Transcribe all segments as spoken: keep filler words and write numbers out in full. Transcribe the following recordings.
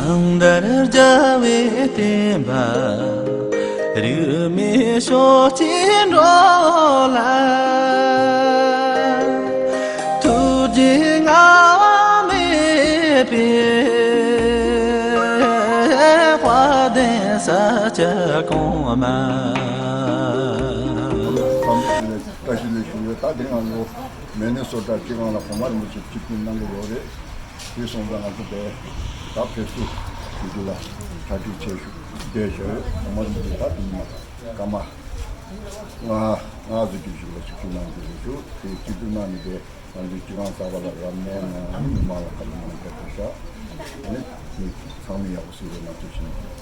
ནང་ལྟར་རྒྱལ་བའི་བསྟན་པ་རིས་མེད་ཕྱོགས་གཅིག་འགྲོ་ལ། ཐུགས་རྗེ་བསྔལ་བ་མེད་པའི་དཔལ་ལྡན་ས་སྐྱ་གོང་མ། བཀྲ་ཤིས་བདེ་ལེགས་ཞུ་ཡོད། ད་དེ་ང་ལོ་མི་ནི་སོ་ཊ་སྤྱི་ཁང་ལ་གོང་མ་རིན་པོ་ཆེ་ཆིབས་བསྒྱུར་གནང་གི་ཡོད་རེད། དེ་སོང་ཙང་ང་ཚོ་དེ་ད་ཕེབས་བསུ་ཞུ་རྒྱུ་ལ་གྲ་སྒྲིག་བྱས་ཞུ་བསྡད་ཡོད། གོང་མ་རིན་པོ་ཆེ་ད་དེ་ཉི་མ་སྐར་མ་ལྔ་ལྔ་ཙམ་གྱི་གཞུག་ལ་ཆིབས་བསྒྱུར་གནང་གི་རེད་ཞུ། དེ་ཆིབས་བསྒྱུར་གནང་ནས་དེ་ང་ཚོའི་སྤྱི་ཁང་གསར་པ་ལ་རབ་གནས་གནང་། མི་མང་ལ་བཀའ་མོལ་གནང་། དེ་ཚོ་ཤག་ཨ་ནི་དེ་ཚང་མས་ཡག་པོ་བཟོས་ཡོད་ན་ཐུགས་ཆེ་གནང་།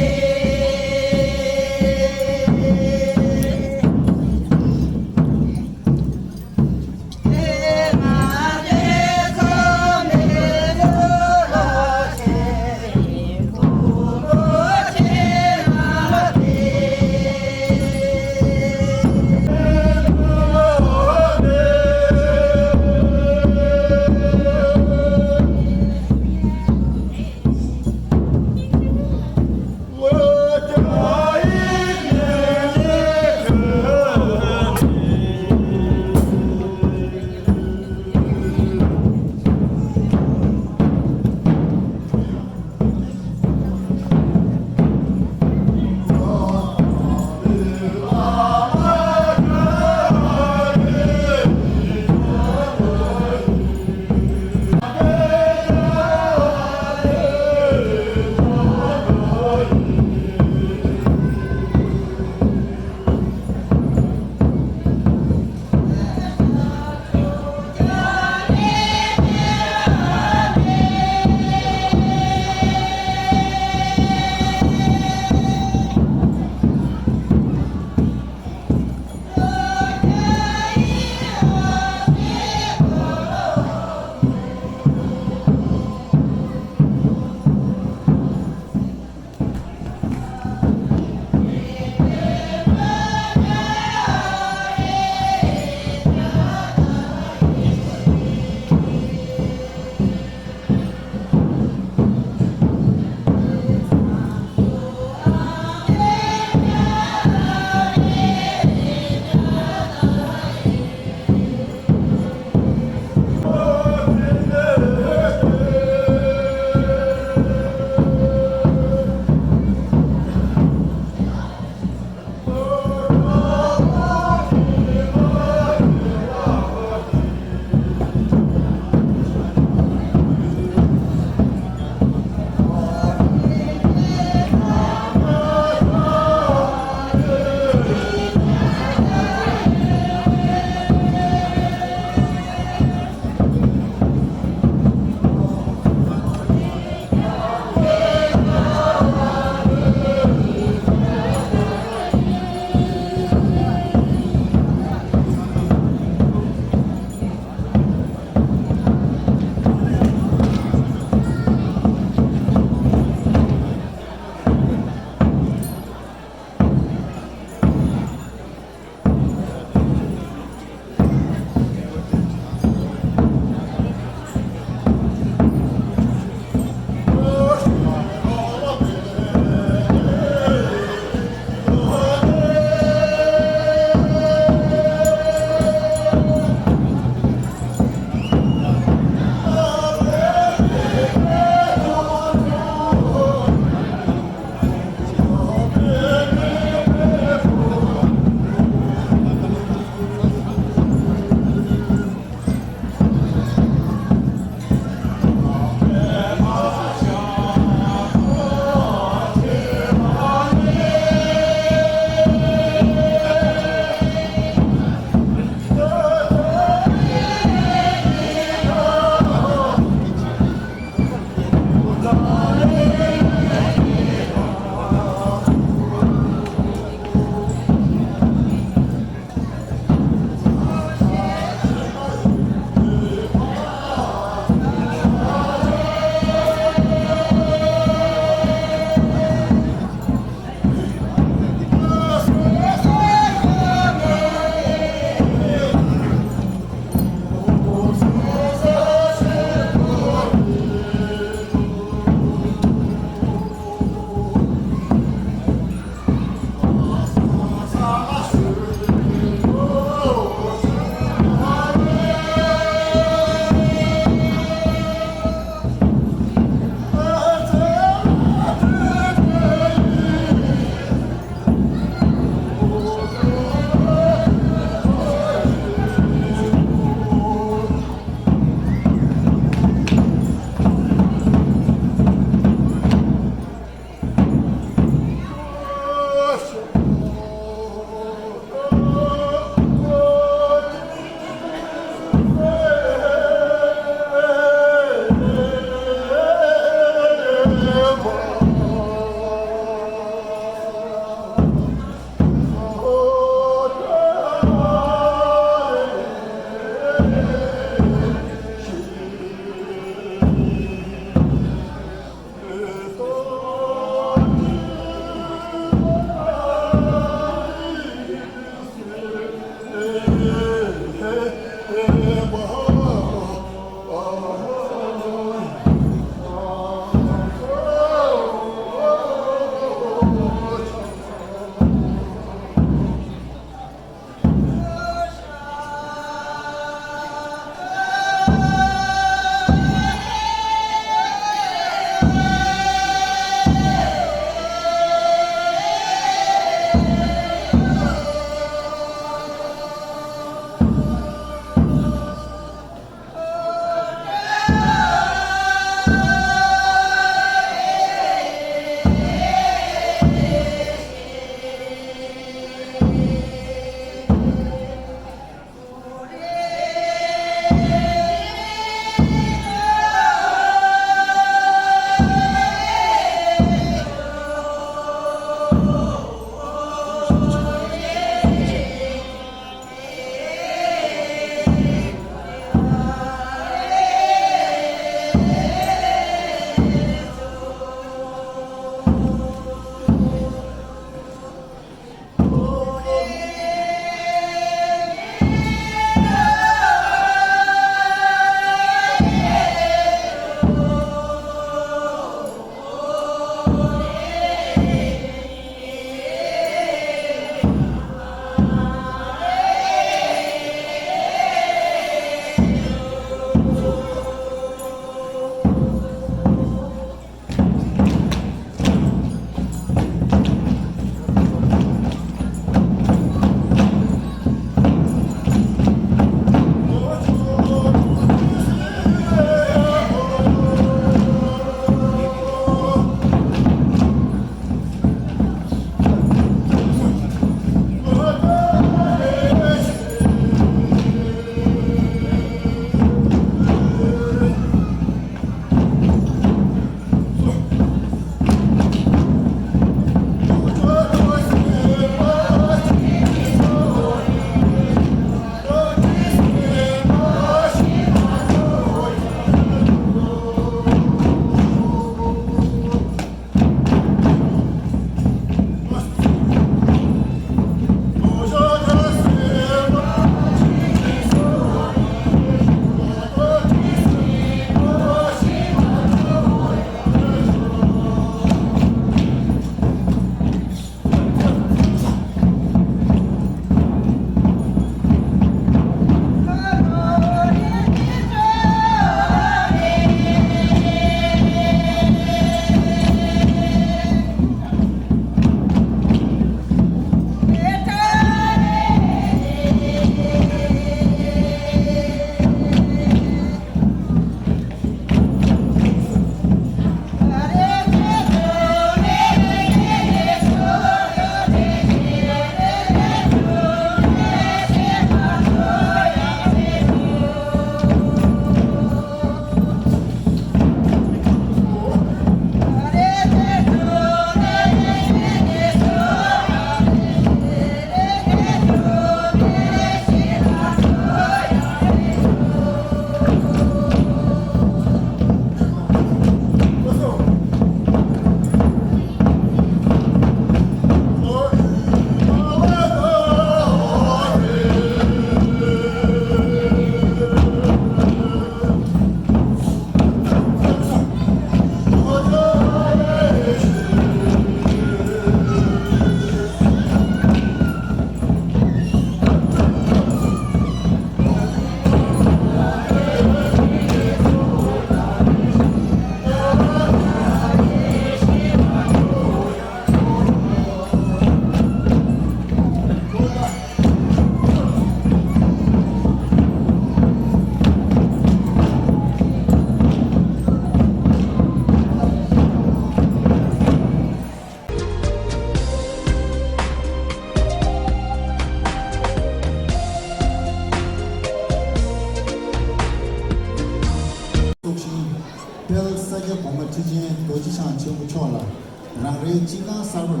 རང་རེའི་སྤྱི་ཁང་གསར་པར་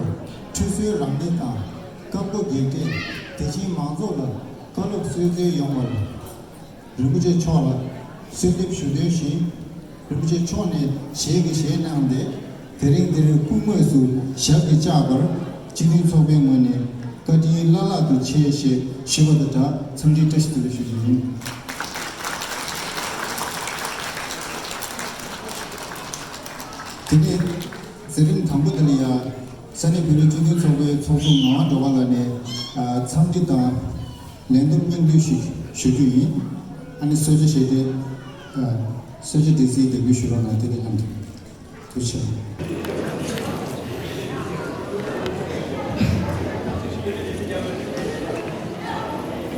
ཁྲུས་གསོལ་རམ་འདེགས་དང་། བཀའ་བསྒོ་བགེགས་བསྐྲད། དད་ཅན་མང་ཚོགས་ལ་བཀའ་སློབ་གསོལ་སྩལ་ཡོང་བར། རིན་པོ་ཆེ་མཆོག་ལ་གསོལ་འདེབས་ཞུ་དོན་བཞིན། རིན་པོ་ཆེ་མཆོག་ནས་ཞལ་གྱིས་བཞེས་གནང་སྟེ། དེ་རིང་འདིར་སྐུ་དངོས་སུ་ཞབས་ཀྱིས་བཅགས་པར། སྤྱི་མཐུན་ཚོགས་པའི་ངོས་ནས་བཀའ་དྲིན་བླ་ལྷག་ཏུ་ཆེ་ཞེས་ཞུས་པ་དང་སྦྲགས། འཚམས་འདྲིའི་བཀྲ་ཤིས་བདེ་ལེགས་ཞུ་རྒྱུ་ཡིན། དེ་ནས་མཛད་རིམ་དང་པོ་དེ་ལ་ཡང་ས་གནས་བོད་རིགས་སྤྱི་མཐུན་ཚོགས་པའི་ཚོགས་གཙོ་ངག་དབང་སྒྲོལ་དཀར་ལགས་ནས། ཨ། འཚམས་འདྲི་དང་ལན་འདེབས་སྙིང་བསྡུས་ཤིག་ཞུ་རྒྱུ་ཡིན། ཨ་ནི་གསོལ་ཇ་བཞེས་ཏེ། ཨ། གསོལ་ཇ་འདེབས་རྩིས་དེ་འབུལ་ཞུ་རོགས་གནང་། དེ་དང་མཉམ་དུ། ཐུགས་རྗེ་ཆེ།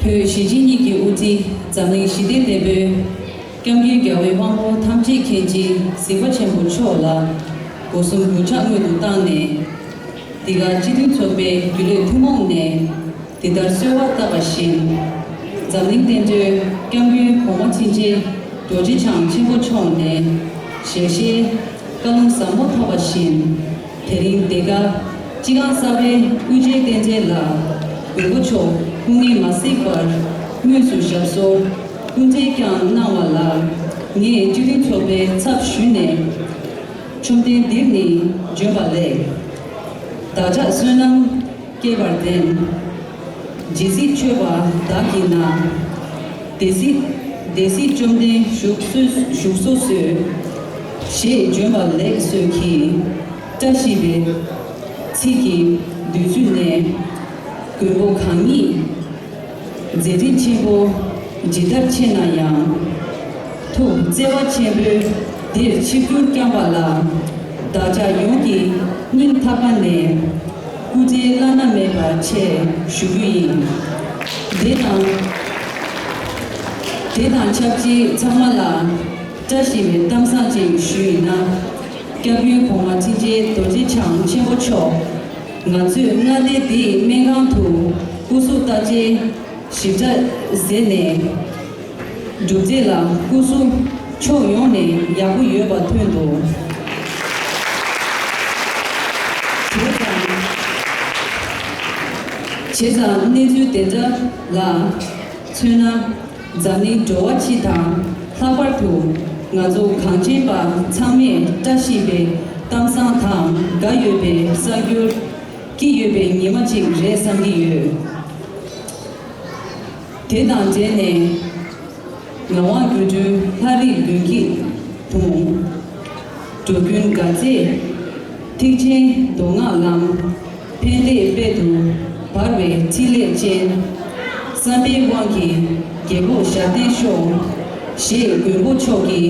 བོད་གཞིས་བྱེས་གཉིས་ཀྱི་དབུ་ཁྲིད། འཛམ་གླིང་ཞི་བདེའི་དེད་དཔོན། སྐྱབས་མགོན་རྒྱལ་བའི་དབང་པོ་ཐམས་ཅད་མཁྱེན་ཅིང་གཟིགས་པ་ཆེན་པོ་མཆོག་ལ། སྒོ་གསུམ་མགོན་སྐྱབས་སྔོན་དུ་བཏང་ནས། འདི་ག་སྤྱི་མཐུན་ཚོགས་པའི་རྒྱུན་ལས་ཐུན་མོང་ནས་འདི་ལྟར་གསོལ་བ་བཏབ་པ་བཞིན། འཛམ་གླིང་བསྟན་འགྲོའི་སྐྱབས་མགོན་གོང་མ་དྲིན་ཅན་རྡོ་རྗེ་འཆང་ཆེན་པོ་མཆོག་ནས་ཞལ་བཞེས་བཀའ་ལུང་ཟབ་མོ་ཐོབ་པ་བཞིན། དེ་རིང་འདི་ག་སྤྱི་ཁང་གསར་པའི་དབུ་འབྱེད་རྟེན་འབྲེལ་ལ། མགོན་པོ་མཆོག་སྐུ་ངལ་མ་གཟིགས་པར་དངོས་སུ་ཞབས་སོར་སྐུ་འབྲེལ་བསྐྱངས་གནང་བ་ལ། ངས་སྤྱི་མཐུན་ཚོགས་པའི་ཚབ་ཞུས་ནས། བཅོམ་ལྡན་འདིར་ནི་བྱོན་པ་ལེགས། བདག་ཅག་བསོད་ནམས་བསྐྱེད་པར་བརྟེན། ཇི་སྲིད་མཆོད་པ་བདག་གིས་གནང་། དེ་སྲིད་དེ་སྲིད་བཅོམ་ལྡན་བཞུགས་གསོལ་བཞུགས་གསོལ་གསོལ། ཞེས་བྱོན་པ་ལེགས་གསོལ་གྱི་བཀྲ་ཤིས་པའི་ཚིག་གི་བདུད་རྩི་ནས། མགོན་པོ་གང་ཉིད་མཛད་འཕྲིན་ཆེན་པོ་ཇི་ལྟར་ཆེ་ན་ཡང་། ཐུགས་བརྩེ་བ་ཆེན་པོས་འདིར་ཆིབས་བསྒྱུར་བསྐྱངས་པ་ལ། བདག་ཅག་ཡོངས་ཀྱིས་སྙིང་ཐག་པ་ནས་སྐུ་ཕྲེང་བླ་ན་མེད་པ་ཆེ་ཞུ་རྒྱུ་ཡིན། དེ་དང་དེ་དང་ཆབས་ཅིག་ཚང་མ་ལ་བཀྲ་ཤིས་པའི་གཏམ་བཟང་ཅིག་ཞུས་ཡིན་ན། སྐྱབས་མགོན་གོང་མ་དྲིན་ཅན་རྡོ་རྗེ་འཆང་ཆེན་པོ་མཆོག་ང་ཚོས་མངའ་སྡེ་འདིའི་སྨན་ཁང་དུ་སྐུ་གཟུགས་བརྟག་དཔྱད་ཞིབ་ཕྲ་མཛད་ནས། སྒྲུབ་རྫས་ལ་སྐུ་གཟུགས་ཕྱོགས་ཡོངས་ནས་ཡག་པོ་ཡོད་པ་ཐོན་འདུག་བྱས་ཙང་བྱས་ཙང་གནས་ཚུལ་དེ་འདྲ་ལ་མཚོན་ན། འཛམ་གླིང་འགྲོ་བ་སྤྱི་དང་། ལྷག་པར་དུ་ང་ཚོ་གངས་ཅན་པ་ཚང་མས་བཀྲ་ཤིས་པའི་གཏམ་བཟང་དང་དགའ་ཡོད་པའི་གསར་འགྱུར་སྐྱིད་ཡོད་པའི་ཉི་མ་ཅིག་རེད་བསམ་གྱི་ཡོད། དེ་དང་འབྲེལ་ནས། ངག་དབང་སྒྱུ་འཕྲུལ་ལྷ་རིས་མགོན་སྐྱིད་དུང་། འགྲོ་ཀུན་དགའ་མཛད་ཐེག་ཆེན་མདོ་སྔགས་ལམ། ཕན་བདེའི་དཔལ་དུ་འབར་བའི་ཕྲིན་ལས་ཅན། བསམ་པའི་དབང་གིས་རྒྱལ་པོ་ཞབས་བརྟན་ཤོག་ཞེས་མགོན་པོ་མཆོག་གི་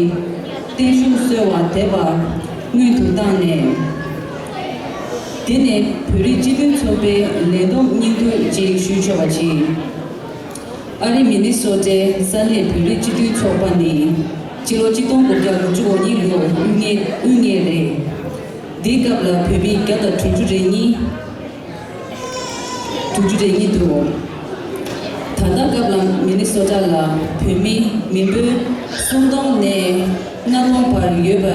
བརྟན་བཞུགས་གསོལ་བ་འདེབས་པ་སྔོན་དུ་བཏང་ནས། དེ་ནས་བོད་རིགས་སྤྱི་མཐུན་ཚོགས་པའི་ལས་བསྡོམས་སྙིང་བསྡུས་ཅིག་ཞུས་ཆོག་པ་ཅིག་ཨ་རི་མི་ནི་སོ་ཊའི་ས་གནས་བོད་རིགས་སྤྱི་མཐུན་ཚོགས་པ་ནི་སྤྱི་ལོ་གཅིག་སྟོང་དགུ་བརྒྱ་དགུ་བཅུ་གོ་གཉིས་ལོར་དབུ་བརྙེས་དབུ་བརྙེས་རེད། འདིའི་སྐབས་ལ་བོད་མི་བརྒྱ་དང་དྲུག་ཅུ་རེ་གཉིས། དྲུག་ཅུ་རེ་གཉིས་འདུག་ད་ལྟ་སྐབས་ལ་མི་ནི་སོ་ཊ་ལ་བོད་མི་མི་འབོར་སུམ་སྟོང་ནས་ལྔ་སྟོང་བར་ཡོད་པ་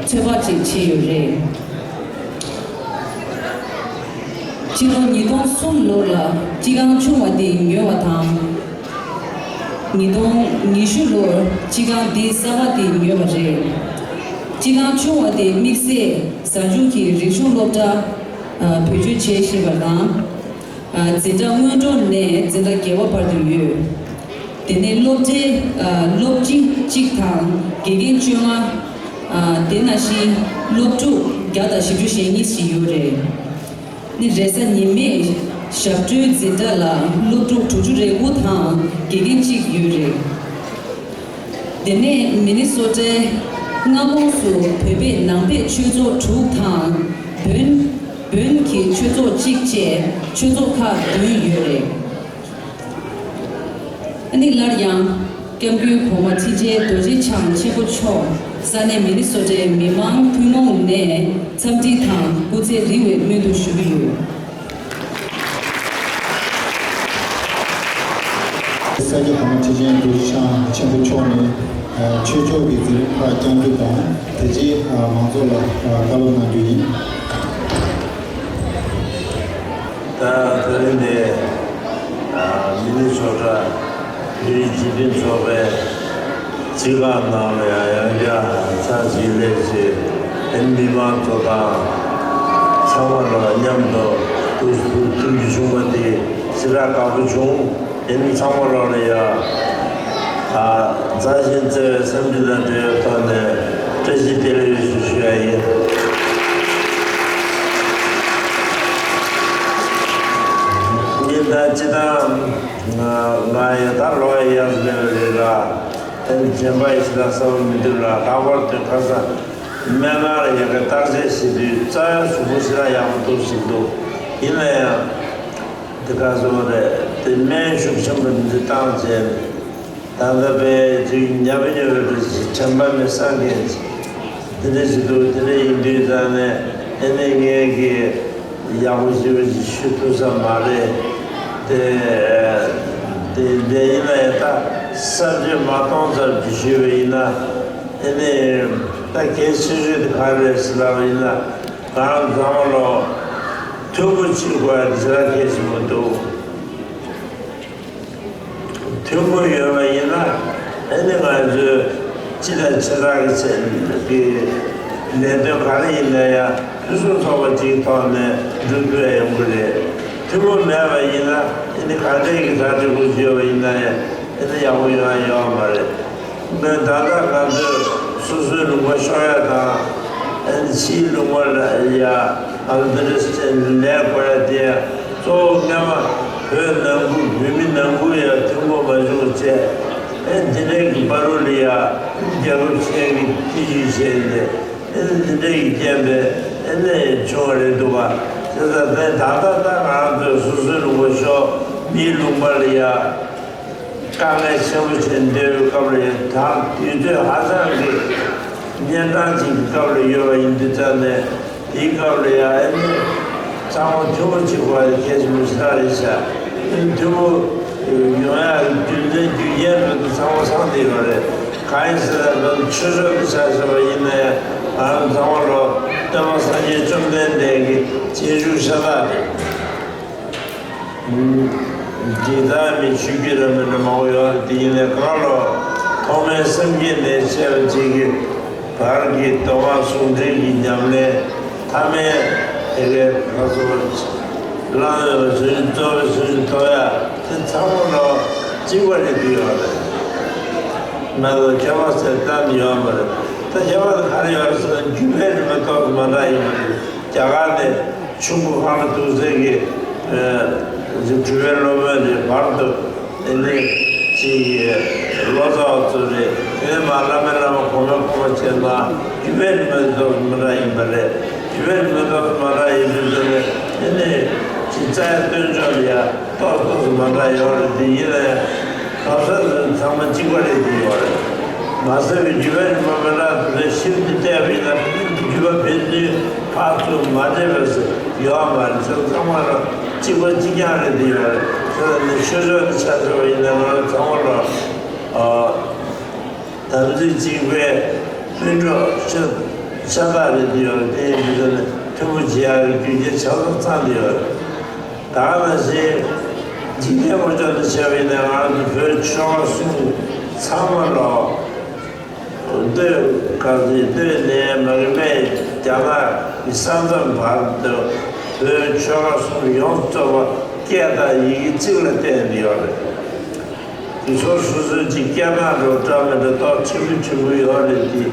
ཚོད་དཔག་ཅིག་བྱས་ཡོད་རེད། ཕྱི་ལོ་ཉིས་སྟོང་གསུམ་ལོར་ལ་སྤྱི་ཁང་ཆུང་བ་དེ་ཉོས་པ་དང་། ཉིས་སྟོང་ཉི་ཤུ་ལོར་སྤྱི་ཁང་འདི་གསར་པ་དེ་ཉོས་པ་རེད། སྤྱི་ཁང་ཆུང་བ་དེ་དམིགས་བསལ་གཟའ་མཇུག་གི་རིག་གཞུང་སློབ་གྲྭ་བེད་སྤྱོད་བྱེད་བཞིན་པ་དང་། འཛིན་གྲྭ་སྔོན་འགྲོ་ནས་འཛིན་གྲྭ་བརྒྱད་པ་བར་དུ་ཡོད། དེ་ནས་སློབ་གྲྭའི་སློབ་སྤྱི་གཅིག་དང་དགེ་རྒན་བཅོ་ལྔ། དེ་ནང་བཞིན་སློབ་ཕྲུག་བརྒྱ་དང་བཞི་བཅུ་ཞེ་གཉིས་ཤིག་ཡོད་རེད། ནི་རེས་གཟའ་ཉི་མའི་ཞབས་བྲོའི་འཛིན་གྲྭ་ལ་སློབ་ཕྲུག་དྲུག་ཅུ་རེ་དགུ་དང་དགེ་རྒན་གཅིག་ཡོད་རེད། དེ་ནས་མི་ནི་སོ་ཊའི་མངའ་ཁོངས་སུ་བོད་པའི་ནང་པའི་ཆོས་ཚོགས་དྲུག་དང་བོན་བོན་གྱི་ཆོས་ཚོགས་གཅིག་བཅས་ཆོས་ཚོགས་ཁག་བདུན་ཡོད་རེད། ཨ་ནི་སླར་ཡང་སྐྱབས་མགོན་གོང་མ་ཁྲི་ཆེན་རྡོ་རྗེ་འཆང་ཆེན་པོ་མཆོག་ས་གནས་མི་ནི་སོ་ཊའི་མི་མང་ཐུན་མོང་ནས་འཚམས་འདྲི་དང་སྐུ་ཚེ་རིང་བའི་སྨོན་འདུན་ཞུ་གི་ཡོད། ས་སྐྱ་གོང་མ་ཁྲི་ཆེན་རྡོ་རྗེ་འཆང་ཆེན་པོ་མཆོག་ནས་ཆོས་ཕྱོགས་ཀྱི་མཛད་རིམ་ཁག་བསྐྱང་རྒྱུ་དང་། དེ་རྗེས་མང་ཚོགས་ལ་བཀའ་སློབ་གནང་རྒྱུ་ཡིན། ད་དེ་རིང་འདི་མི་ནི་སོ་ཊ་བོད་རིགས་སྤྱི་མཐུན་ཚོགས་པའི་སྤྱི་ཁང་ནང་ལ་ཡང་ཡང་བསྐྱར་ཚར་གཅིག་སླེབས་བྱས། ཨེ་མི་མང་ཚོ་དང་ཚང་མ་ལ་མཉམ་དུ་ཐུགས་ཐུགས་རྒྱུས་བྱུང་བ་དེ་ཞེ་དྲག་དགའ་པོ་བྱུང་། ཨེ་ཚང་མ་ལ་ཡང་ཨ། མཛའ་ཞིང་བརྩེ་བའི་འཚམས་འདྲི་དང་འབྲེལ་བའི་ཐོག་ནས་བཀྲ་ཤིས་བདེ་ལེགས་ཞུ་ཞུ་ཡ་ཡིན། ཉིན་ལྟར་སྤྱི་བཏང་ང་ང་ཡི་ད་ལོ་ཡ་ཡག་ལེ་བ་རེད་ལ། ཨེ་ནི་རྗེན་པ་ཡི་ཞིག་ལ་ས་བ་མི་འདུག་ལ། ལྷག་པར་དུ་ཁ་སང་སྨན་ཁང་ལ་ཡ་གི་བརྟག་དཔྱད་བྱེད་དུས་རྩ་བའི་གཟུགས་པོ་ཞིག་ལ་ཡག་པོ་འདུག་ཟེར་འདུག་ཡིན་ན་ཡང་། འདི་ག་སོང་རེད་དེ་སྨན་ཤུགས་ཆེན་པོ་འདི་བཏང་བྱས། ད་ལྟ་བས་ཅིག་ཉབ་ཉོབ་རེ་ཞིག་དྲན་པ་མི་སངས་མཁན་ཅིག་འདི་འདྲ་ཞིག་འདུག་དེ་འདྲ་ཡིན་དུས་ཙང་ནས་ཨེ་ནས་ངས་ཀྱི་ཡག་པོ་ཞེ་པོ་ཞིག་ཞུ་ཐུབ་ས་མ་རེད། དེ་དེ་འདྲ་ཡིན་ན་ཡང་ད་གསར་བརྗེ་མ་གཏོང་ཙམ་ཅིག་ཞུས་པ་ཡིན་ན། ཨེ་ནས་ད་གལ་ཆེ་ཤོས་དེ་ག་རེ་རེད་ཟེར་ལབ་པ་ཡིན་ན། ང་རང་ཚང་མ་ལོ་མཐུན་པོ་བྱེད་དགོས་ཡ་དེ་ཞེ་དྲག་གལ་ཆེན་པོ་འདུག་མཐུན་པོ་ཡོད་པ་ཡིན་ན། ཨེ་ནི་ང་ཚོས་སྤྱི་དང་ཆེ་ཕྲ་གི་ཆེད་ཀྱི་ལས་དོན་ག་རེ་ཡིན་ན་ཡང་ཕུན་སུམ་ཚོགས་པ་ཅིག་ཐོག་ནས་འགྲུབ་ཐུབ་ཡ་ཡོང་གི་རེད། མཐུན་པོ་མེད་པ་ཡིན་ན་ཨེ་ནི་ག་འདྲའི་གི་གྲ་སྒྲིག་པོ་བྱས་པ་ཡིན་ན་ཡང་ཨེ་ནི་ཡག་པོ་ཡོང་ཡ་ཡོད་མ་རེད། ད་ལྟ་ང་ཚོས་སོ་སོའི་ལུང་པ་ཤོར་ཡ་དང་། ཕྱིའི་ལུང་པ་ལ་ཡ་ང་ཚོ་འདི་འདྲ་ལས་དགོས་ཡ་དེ་གཙོ་བོ་སྔོན་མ་བོད་ནང་ཁུལ་བོད་མི་ནང་ཁུལ་ཡ་མཐུན་པོ་མ་བྱུང་བྱས། ཨེ་འདི་འདྲའི་གི་བར་དུ་ལ་ཡ་རྒྱལ་ཁབ་ཆེན་གྱི་ཐེ་ཇུས་བྱས་ཏེ། ཨེ་འདི་འདྲའི་གི་རྐྱེན་པས་ཨེ་ནས་བྱུང་བ་རེད་འདུག་ག་དེ་ལྟ་སྟེ་ད་ལྟ་ད་ང་ཚོ་སོ་སོའི་ལུང་པ་ཤོར་མིའི་ལུང་པ་ལ་ཡ། དཀའ་ངལ་ཆེན་པོ་ཆེ་འདོད་པའི་སྐབས་ལ་ཡང་དང་དུས་ཚོད་ཧ་ཅང་གི་གཉན་འཕྲང་ཅིག་གི་སྐབས་ལ་ཡོད་པ་ཡིན་དུས་ཙང་ནས། དེའི་སྐབས་ལ་ཡང་ཨེ་ནི་ཚང་མ་མཐུན་པོ་བྱེད་དགོས་པ་གལ་ཆེན་པོ་ཞེ་དྲག་རེད་ཤག་ཨེ་ནི་མཐུན་པོ་ཡོང་ཡ་རྒྱུ་མཚན་རྒྱུ་རྐྱེན་མེད་དུ་ཚང་མ་ཚང་བསྡད་ཡོད་རེད། གང་ཡིན་ཟེར་ན་ཆོས་ཕྱོགས་དེ་ཆ་བཞག་པ་ཡིན་ན་ཡང་ང་རང་ཚང་མ་ལོ་སྟོན་པ་སངས་རྒྱས་བཅོམ་ལྡན་འདས་ཀྱི་རྗེས་འཇུག་ཤ་སྟག་རེད། འཇིག་རྟེན་མི་ཆོས་བརྒྱུད་ར་མི་འདྲ་མང་པོ་ཡོད་རེད། དེ་ཡིན་ནའི་གང་ལོ་ཐོག་མའི་སེམས་བསྐྱེད་ནས་བཤད་པ་ཅིག་གི་བར་གྱི་མདོ་སྔགས་ཟུང་འབྲེལ་གྱི་ཉམས་ལེན། ཐ་མའི་དེ་གའི་ཁ་སོ་བླང་ཡོད་པའི་ཚུལ་གཙོ་བོའི་ཚུལ་ཐོབ་ཡ་དེ་ཚང་མ་ལོ་གཅིག་པ་རེད་འདུག་ཡོད་རེད། མ་གཏོགས་ཁྱད་པར་ཟེར་གཏན་ནས་ཡོད་མ་རེད། ད་ཁྱད་པར་དེ་ག་རེ་ཡོད་རེད་ཟེར་ན་རྒྱུད་པའི་རིམ་པ་ཏོག་ཙམ་མ་འདྲ་ཡིན་པ་རེད། རྒྱ་གར་ནས། ཆུ་འགོ་ཁང་ལ་འདུག་ཟེར་གི། ཨ་གྲུབ་པའི་སློབ་དཔོན་རེད། བར་དུ་ཨེ་ནི་ཅིག་ལོ་ཙཱ་བ་ཚོ་རེད། དེ་ནས་མར་བླ་མའི་བླ་མ་གོང་མའི་གོང་མ་བྱས་ན་རྒྱུད་པའི་རིམ་པ་ཏོག་ཙམ་མ་འདྲ་ཡིན་པ་རེད། རྒྱུད་པའི་རིམ་པ་ཏོག་ཙམ་མ་འདྲ་ཡིན་དུས་ཙམ་ནས་ཨེ་ནི་ཅིག་རྩ་ཡ་སྟོན་ཕྱོགས་ལ་ཡ་ཏོག་ཏོག་ཙམ་མ་འདྲ་ཡོད་རེད། དེ་ཡིན་ན་ཡང་གང་ཟག་ཚང་མ་གཅིག་པ་རེད་འདུག་ཡོད་རེད། མ་ཟད་པའི་རྒྱུད་པའི་རིམ་པ་མི་འདྲ་དེ་ཚོའི་ཤིན་ཏུ་བལྟས་པ་ཡིན་ན་རྒྱུད་པ་ཕན་ཚུན་ཕར་ཚུར་མ་འདྲེས་པ་ཟེར་ཡོད་མ་རེད། ཚང་མ་ལ་གཅིག་པ་གཅིག་རྐྱང་རེད་འདུག་ཡོད་རེད། དེ་ལ་ནི་ཆོས་ཕྱོགས་ནས་ཆ་མཚོན་པ་ཡིན་ན་ང་རང་ཚང་མ་ལ་དམ་ཚིག་གཅིག་པའི་སྤུན་གྲོགས་ཆ་ཆ་ཐག་རེད་འདུག་ཡོད་རེད། དེ་ཡིན་དུས་ཙམ་ནས་མཐུན་པོ་བྱེད་ཡག་གི་རྒྱུ་རྐྱེན་ཆ་ཚང་ཚང་འདུག་ཡོད་རེད། ད་ག་ནང་བཞིན་འཇིག་རྟེན་ངོས་ཕྱོགས་ནས་བྱས་པ་ཡིན་ན་ང་རང་ཚོ་བོད་ཆོལ་ཁ་གསུམ་ཚང་མ་ལོ་སྟོད་གངས་ཅན་སྟོད་ནས་མ་གི་སྨད་རྒྱ་ནག་གི་ས་མཚམས་བར་དུ་བོད་ཆོལ་ཁ་གསུམ་ཡོངས་རྫོགས་པ་སྐད་དང་ཡི་གེ་གཅིག་ལ་བརྟེན་ནས་ཡོད་རེད། དེ་ཚོ་སོ་སོའི་གཅིག་སྐད་གདངས་འདྲ་བོ་འདྲ་མི་འདྲ་ཏོག་ཕྲན་བུ་ཕྲན་བུ་ཡོད་རེད་དེ།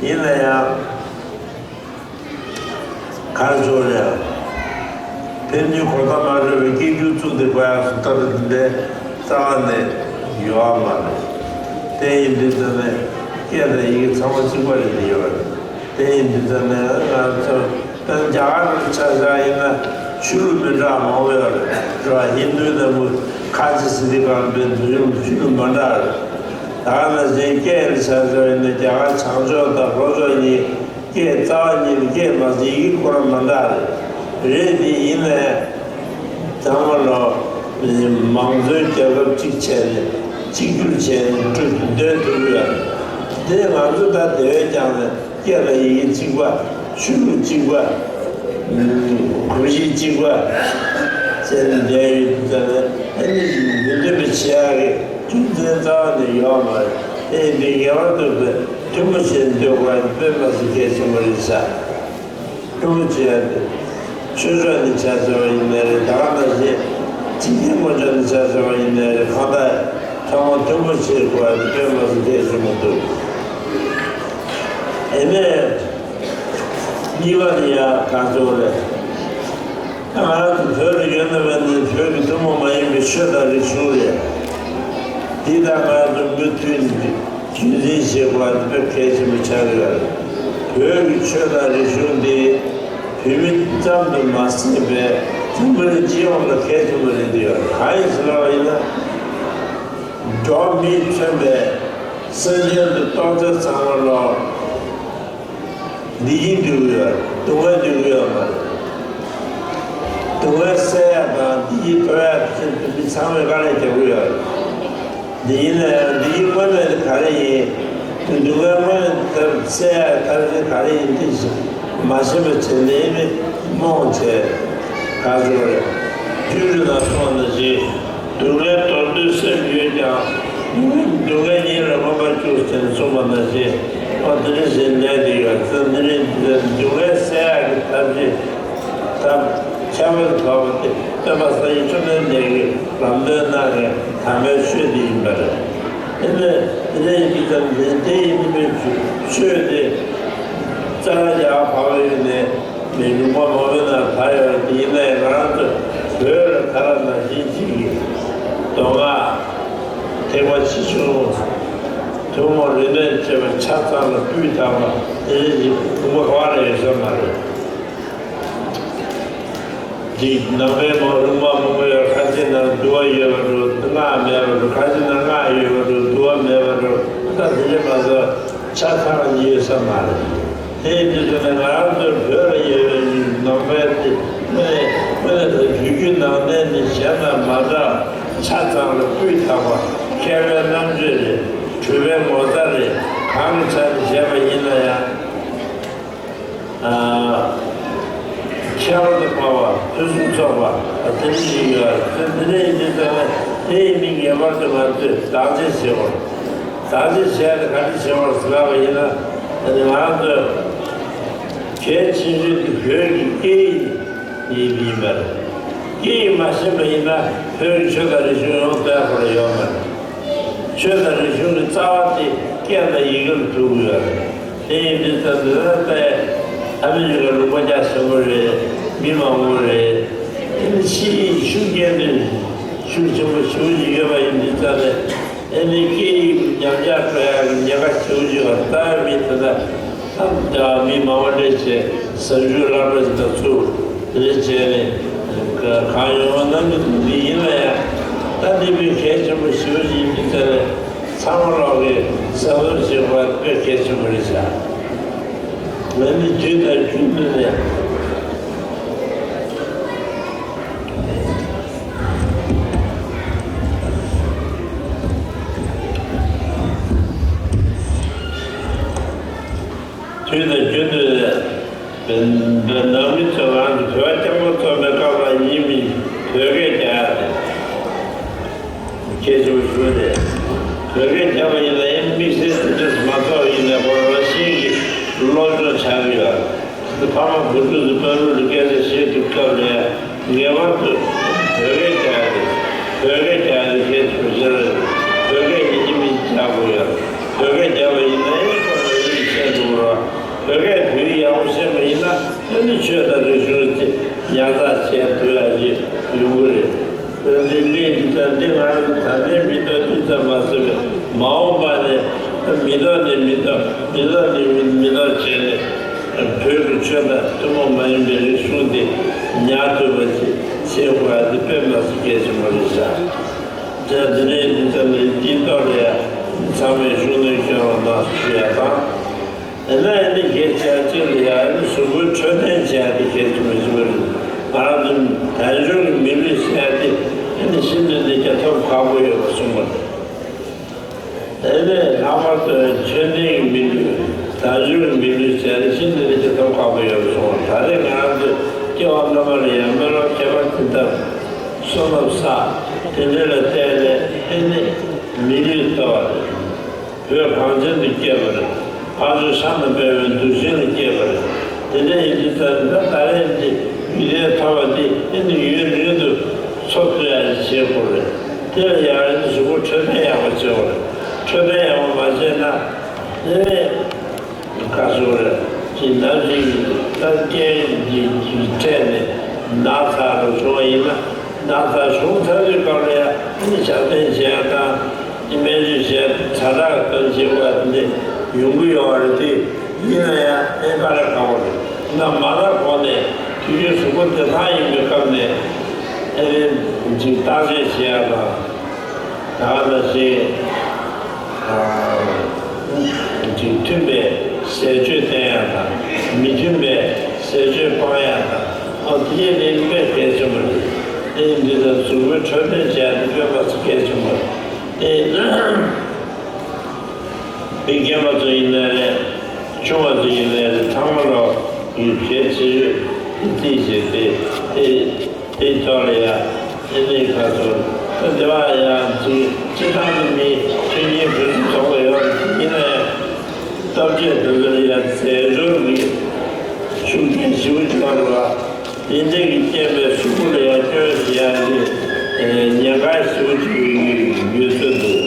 ཡིན་ན་ཡང་། གར་འབྱོར་ཡང་། ཕན་ཚུན་གོ་བརྡ་མ་འཕྲོད་པའི་སྐད་སྒྱུར་བཙུགས་ཏེ་དགོས་ཡག་སུ་ལྟར་འདི་འདྲའི་རྩ་བ་ནས་ཡོད་མ་རེད། དེ་ཡིན་དུས་ཙམ་ནས་སྐད་དང་ཡི་གེ་ཚང་མ་གཅིག་པ་རེད་འདི་ཡོད་རེད། དེ་ཡིན་དུས་ཙམ་ནས་ང་ཚོ་དཔེར་ན་རྒྱ་གར་ལ་ཆ་བཞག་ཡིན་ན་ཆོས་ལུགས་མི་འདྲ་མང་པོ་ཡོད་རེད། རེད་བ། ཧིན་རྡུ་ནང་བཞིན་ཁ་ཆེ་སི་ཏི་གང་པའི་འདུལ་ཡུལ་ཆོས་ལུགས་མ་འདྲ་རེད། ད་ག་ནང་བཞིན་སྐད་ལ་ཆ་བཞག་ཡིན་ན་རྒྱ་གར་བྱང་ཕྱོགས་དང་ལྷོ་ཕྱོགས་གཉིས། སྐད་རྩ་བ་ཉིད་ནས་སྐད་མ་ཟིན་ཡིག་ཁོ་རང་མ་འདྲ་རེད། རེད་དེ་ཡིན་ནའི་ཚང་མ་ལ་མང་གཙོའི་རྒྱལ་ཁབ་གཅིག་བྱས་ནས་གཅིག་གྱུར་བྱས་ནས་འགྲོ་འདོད་ཐུབ་ཀྱི་ཡོད་རེད། དེ་ང་ཚོ་ད་དེ་བས་ཀྱང་ནས་སྐད་དང་ཡི་གེ་གཅིག་པ། ཆོས་ལུགས་གཅིག་པ། གོམས་གཤིས་གཅིག་པ། རྩ་ ལས་ཡོད་དུས་ཙམ་ནས་ཨ་ནི་མི་འདོད་པའི་ཆེ་ཡག་གི་རྒྱུ་མཚན་རྩ་བ་ནས་ཡོད་མ་རེད། དེ་ཡིན་དུས་ངེས་པར་དུ་མཐུན་པོ་བྱས་འདོད་དགོས་པ་དཔེ་མ་སྲིད་གལ་ཆེན་པོ་རེད་ཤག། མཐུན་པོ་བྱས་ཡག་དེ་ཆོས་ཕྱོགས་ནས་ཆ་བཞག་པ་ཡིན་ནའི་རེད། ད་ག་ནང་བཞིན་འཇིག་རྟེན་ངོ་ཕྱོགས་ནས་ཆ་བཞག་པ་ཡིན་ནའི་རེད། གང་ལྟར་ཚང་མ་མཐུན་པོ་བྱེད་དགོས་པ་དེ་དཔེ་མ་སྲིད་གལ་ཆེན་པོ་འདུག། ཨེ་ནས་གཉིས་པ་ནི་ཡ་ག་ཚོད་རེད། ང་རང་ཚོ་བོད་ལ་ཡོད་ན་མེད་ན་བོད་ཀྱི་ཐུན་མོང་མ་ཡིན་པའི་ཆོས་དང་རིག་གཞུང་རེད། འདི་དག་ང་ཚོ་མུ་མཐུད་ནས་རྒྱུན་འཛིན་བྱེད་དགོས་པ་དཔེ་གལ་ཆེན་པོ་ཆགས་ཀྱི་ཡོད་རེད། བོད་ཀྱི་ཆོས་དང་རིག་གཞུང་འདི་བོད་མི་ཙམ་དུ་མ་ཟད་པའི་འཛམ་བུ་གླིང་སྤྱི་ཡོངས་ལ་གལ་ཆེན་པོ་རེད་འདི་ཡོད་རེད། གང་ཡིན་ཟེར་བ་ཡིན་ན། འགྲོ་བ་མིས་མཚོན་པའི་སེམས་ཅན་དུ་གཏོགས་ཚད་ཚང་མ་ལོ། བདེ་སྐྱིད་འདོད་ཀྱི་ཡོད་རེད། སྡུག་བསྔལ་འདོད་ཀྱི་ཡོད་མ་རེད། སྡུག་བསྔལ་སེལ་ཡག་དང་བདེ་སྐྱིད་ཐོབ་ཡག་ཆེད་དུ་མི་ཚང་མས་དཀའ་ལས་རྒྱག་གི་ཡོད་རེད། འདི་ཡིན་ན་ཡང་བདེ་སྐྱིད་དངོས་གནས་དེ་ག་རེ་ཡིན། སྡུག་བསྔལ་དངོས་གནས་དེ་སེལ་ཡག་ཐབས་ཤེས་ག་རེ་ཡིན་འདི་ཞིག་མ་ཤེས་པ་བྱས་ནས་ནི་རྨོངས་བྱས་ག་ཚོད་རེད། སྤྲུལ་སྐུ་ནང་གསུངས་པ་ནང་བཞིན། སྡུག་བསྔལ་དོར་འདོད་སེམས་ཡོད་ཀྱང་། སྡུག་བསྔལ་ཉིད་ལ་མངོན་པར་སྤྱོད་ཟེར་ནས་གསུངས་པ་ནང་བཞིན། ཨོ་དེ་འདྲ་ཞིག་གནས་དེ་ཡོད་ཚེ་འདི་ནི་སྡུག་བསྔལ་སེལ་ཡག་གི་ཐབས་ཤེས་ཐབས་ཁྱད་པར་དུ་འཕགས་པ་དེ་སྟོན་པ་སངས་རྒྱས་བཅོམ་ལྡན་འདས་ཀྱིས་ལམ་སྟོན་གནང་བའི་དམ་པའི་ཆོས་དེ་ཡིན་པ་རེད། དེ་ནས་དེ་ནས་ཡིན་དུས་ཙམ་དེ་དེ་ཡིན་པའི་ཆོས་དེ་རྩ་བ་ཡར་བབས་ཡོད་ནས། མི་ལུང་པ་མང་པོའི་ནང་ད་ཡོད་དེ་ཡིན་ནའི་ང་རང་ཚོ་བོད་ལ་ད་ལྟ་ནང་བཞིན་ཅིག་གི་མདོ་སྔགས་ཐེག་པ་ཆེ་ཆུང་ཐུན་མོང་རིག་གནས་བཅས་པ་ཆ་ཚང་ལ་སྤུས་དག་པ་དེ་འདྲ་ཞིག་ལུང་པ་ག་བ་ལ་ཡོད་ས་མ་རེད། འདི་ནང་པའི་མ་ལུང་པ་མང་པོ་ཡོད། ཁ་ཅིག་ནང་འདུལ་བ་ཡོད་པ་འགྲོ། སྔགས་མེད་པ་འགྲོ། ཁ་ཅིག་ནང་སྔགས་ཡོད་པ་འགྲོ། འདུལ་བ་མེད་པ་འགྲོ། ད་དེ་འདྲ་མ་གཏོགས་ཆ་ཚང་ཡོད་ས་མ་རེད། དེ་ཡིན་དུས་ཙམ་ནས་ང་རང་ཚོའི་བོད་ལ་ཡོད་པའི་ནང་པའི་དེ་དངོས་གནས་དངོས་གནས་དེ་བོད་བརྒྱུད་ནང་བསྟན་ནི་གཞན་དང་མ་འདྲ། ཆ་ཚང་ལ་སྤུས་དག་པ། མཁས་པའི་རྣམ་དཔྱོད་རེད། གྲུབ་པའི་ངོ་མཚར་རེད། གང་གི་ཆ་ནས་བྱས་པ་ཡིན་ན་ཡང་། ཨ། ཁྱད་པར་དུ་འཕགས་པ། ཕུན་སུམ་ཚོགས་པ་དེ་འདྲ་ཞིག་ཡོད་རེད། དེ་འདི་འདྲ་ཡིན་དུས་ཙམ་ནས་དེ་ཡིན་མིན་ངེས་པར་དུ་ང་ཚོས་བདག་གཅེས་བྱེད་དགོས། བདག་གཅེས་བྱས་ཏེ་ག་འདྲ་བྱེད་དགོས་ཟེར་ལབ་པ་ཡིན་ན། དེ་ནི་ང་ཚོས་གལ་ཆེ་ཤོས་དེ་བོད་ཀྱི་སྐད་ཡིག་ཡིན་པ་རེད། སྐད་ཡིག་མ་ཤེས་པ་ཡིན་ན་བོད་ཀྱི་ཆོས་དང་རིག་གཞུང་ཡོངས་རྫོགས་ཁོ་རང་ཡོད་མ་རེད། ཆོས་དང་རིག་གཞུང་གི་རྩ་བ་དེ་སྐད་དང་ཡི་གེ་ལ་ཐུག་གི་ཡོད་རེད། དེ་ཡིན་དུས་ཙམ་དེ་ལ་ད་ཨ་མི་རི་ཀ་ལུང་པ་རྒྱ་ཆེན་པོ་རེད། མི་མང་པོ་རེད། དེ་ནི་ཕྱི་ཡི་ཤུགས་རྐྱེན་དེ་ཤུགས་ཆེན་པོ་ཞེ་པོ་ཅིག་ཡོད་པ་ཡིན་དུས་ཙམ་ནས། ཨ་ནི་སྐད་ཡིག་ཉམས་ཆག་འགྲོ་ཡག་གི་ཉེན་ཁ་ཞེ་པོ་ཅིག་ཡོད་རེད། ད་མི་དེ་འདྲ་ཐམས་ཅད་མི་མང་པོ་འདྲ་བྱས་ཟབ་ཞུགས་སློབ་གྲྭ་ཞིག་ད་ཚུགས་དེ་འདྲ་བྱས་ནས་གང་ཡོང་བ་གནང་གི་འདུག་འདི་ཡིན་ན་ཡང་ད་འདི་དཔེ་གལ་ཆེན་པོ་ཞེ་པོ་ཅིག་ཡིན་དུས་ཙམ་ནས། ཚང་མ་ལོག་གིས་བསམ་བློ་བྱེད་དགོས་པ་དཔེ་གལ་ཆེན་པོ་རེད་ཤག། ང་ནི་དུས་དང་རྒྱུན་དུ་ནས། དུས་དང་རྒྱུན་དུ་ནས་ནང་མི་ཚོ་ང་ཚོ་བོད་པ་རྐྱང་པ་ཚོགས་པའི་སྐབས་ལ་ཡིན་མིན་བོད་སྐད་རྒྱག་ཡ་དེ། ཁྱེད་ཚོས་ཞུ་རེད། བོད་སྐད་རྒྱབ་པ་ཡིན་ན་ཡང་དམིགས་བསལ་དེ་འདྲ་མ་གཏོགས་ཡིན་ན་ཁོ་རང་ཤིང་གི་སློབ་སྦྱོང་བྱ་གི་ཡོད། འདི་ཕ་མ་བུ་ཕྲུག་ཚོ་བོད་ལུགས་ཀྱི་སྐད་ཆ་བཤད་དུས་སྐབས་ལ་ངེས་པར་དུ་བོད་སྐད་རྒྱག་རེད། བོད་སྐད་རྒྱག་རེད། ཁྱེད་ཚོས་ཞུ་རེད། བོད་སྐད་ཡིན་གཅིག་མིན་གཅིག་རྒྱག་དགོས་ཡོད། བོད་སྐད་རྒྱབ་པ་ཡིན་ན་ཡང་ཁོ་རང་ཡིན་བཤད་འདུག་ར། བོད་སྐད་བོད་ཡིག་ཡག་པོ་ཤེས་པ་ཡིན་ན་ཨ་ནི་ཆོས་དང་རིག་གཞུང་ཅིག་ཉར་ཚགས་བྱས་ཐུབ་ཡག་ཅིག་ཡོང་གི་རེད། འདི་གནས་འདི་ལྟར་འདི་ང་རང་ཚོ་ད་ལྟའི་མི་ཐོག་འདི་ཙམ་མ་ཟད་པའི་མ་འོངས་པ་ནས་མི་ཐོག་ནས་མི་ཐོག་མི་ཐོག་ནས་མི་ཐོག་བྱས་ནས་བོད་ཀྱི་ཆོས་དང་ཐུན་མོང་མ་ཡིན་པའི་རིག་གཞུང་འདི་ཉར་ཐུབ་པ་ཅིག་བྱེད་དགོས་པ་འདི་དཔེ་མ་སྲིད་གལ་ཆེན་པོ་རེད་ཤག། ད་འདི་ནས་འདི་ཙམ་ནས་སྤྱི་ཚོགས་ལ་ཡང་ཚང་མས་ཤུགས་སྣོན་སྐྱོན་རོགས་གནང་ཞུ་ཡ་དང་། ཡིན་ན་ཡང་ནི་གལ་ཆེ་གཅིག་ལ་ཡང་ནི་གཟུགས་པོའི་འཕྲོད་བསྟེན་བྱས་ཏེ་གལ་ཆེན་པོ་ཞིག་རེད། ང་རང་ཚོ་དལ་འབྱོར་གྱི་མི་ལུས་ཟེར་ཏེ་ནི་ཤིན་ཏུ་ནས་ཀྱང་ཐོབ་ཁག་པོ་ཡོད་པ་གསུངས་པ་རེད། དེ་ནས་ལྷག་པར་དུ་མཆོད་རྟེན་གྱི་མི་ལུས་དལ་འབྱོར་གྱི་མི་ལུས་ཟེར་ཏེ་ཤིན་ཏུ་ནས་ཀྱང་ཐོབ་ཁག་པོ་ཡོད་པ་གསུངས་པ་རེད། ད་རེས་ང་རང་ཚོ་སྐྱེ་བ་སྔ་མ་ལ་ཡང་སྨོན་ལམ་ཁྱད་པར་ཅན་བཏབ། བསོད་ནམས་བསགས། དེ་འདྲ་ལ་བརྟེན་ནས་ཨེ་ནི་མི་ལུས་ཐོབ་པ་རེད། བོད་གངས་ཅན་དུ་སྐྱེས་པ་རེད། ཕར་ཕྱོགས་ཤར་ན་འབེབས་པའི་གདུལ་ཞིང་ལ་སྐྱེས་པ་རེད། དེ་འདྲ་ཡིན་དུས་ད་ད་ད་རེས་འདི་ཡུན་བརྟན་ཐོབ་པ་འདི་ཨེ་ནི་ཡུན་རིང་དུ་འཚོ་ཐུབ་ཡ་ཞིག་བྱེད་དགོས་རེད། དེ་ལ་ཡང་ཨེ་ནི་གཟུགས་པོ་འཕྲོད་བསྟེན་ཡག་པོ་བྱེད་དགོས་རེད། འཕྲོད་བསྟེན་ཡག་པོ་མ་བྱས་ན་ཨེ་ནི། བཀའ་ཟུར་ཅིག་ནམ་ཞིག་ད་རྐྱེན་གྱི་གྱི་འཕྲད་ནས་ན་ཚ་རུ་བྱུང་བ་ཡིན་ན། ན་ཚ་བྱུང་ཚར་དུས་སྐབས་ལ་ཡང་ཨ་ནི་ཕྱག་འཚལ་བྱས་དང་སྨན་བཅོས་བྱས་ཚ་གྲང་གཏོང་བྱེད་པ་འདི་ཡོང་གི་ཡོད་རེད། དེ་ཡིན་ན་ཡང་ཨེ་དཀའ་ལས་ཁག་པོ་རེད། ན་མ་ན་གོང་ནས་དུས་རྒྱུན་གཟུགས་པོ་བདེ་ཐང་ཡིན་པའི་སྐབས་ནས་ཨེ་རེད་ཅིག་བརྟག་དཔྱད་བྱེད་ཡ་དང་། ད་ག་ནང་བཞིན། ཅིག་མཐུན་པའི་ཟས་སྤྱོད་བསྟེན་ཡག་དང་། མི་མཐུན་པའི་ཟས་སྤྱོད་སྤང་ཡག་དང་། ཨོ་དེ་ནི་དཔེ་གལ་ཆེན་པོ་རེད། དེ་འདི་ལ་གཟུགས་པོའི་འཕྲོད་བསྟེན་བྱས་ཏེ་དཔེ་མ་ཚོ་གལ་ཆེན་པོ་རེད། དེ་མི་རྒན་པ་ཚོ་ཡིན་ནའི་རེད། ཆུང་བ་ཚོ་ཡིན་ནའི་རེད། ཚང་མ་ལོ་ཡུལ་གལ་ཆེ་ཤོས་དེ་རྩིས་བྱས་ཏེ་དེ། དེའི་ཐོག་ལ་ཡང་ཨེ་ནི་ཁ་ཚོར་ད་དེ་བ་ཡང་ཅིག་སྤྱི་བཏང་དུ་མི་ཆོས་ཉིད་བོད་སུ་ཚོགས་པ་ཡོད་རེད། ཡིན་ན་ཡང་སྟོབས་ཆེན་དེ་ཚོ་ལ་ཡང་རྫས་སྦྱོར་གྱི་ཤུགས་རྐྱེན་ཞེ་པོ་ཅིག་ཡོད་རེད་བ། དེ་འདྲ་གི་རྐྱེན་པས་གཟུགས་པོ་ལ་ཡང་སྐྱོན་ཞིག་ཡང་ནི་ཉེན་ཁ་ཞེ་པོ་ཅིག་ཡོད་ཚོད་འདུག་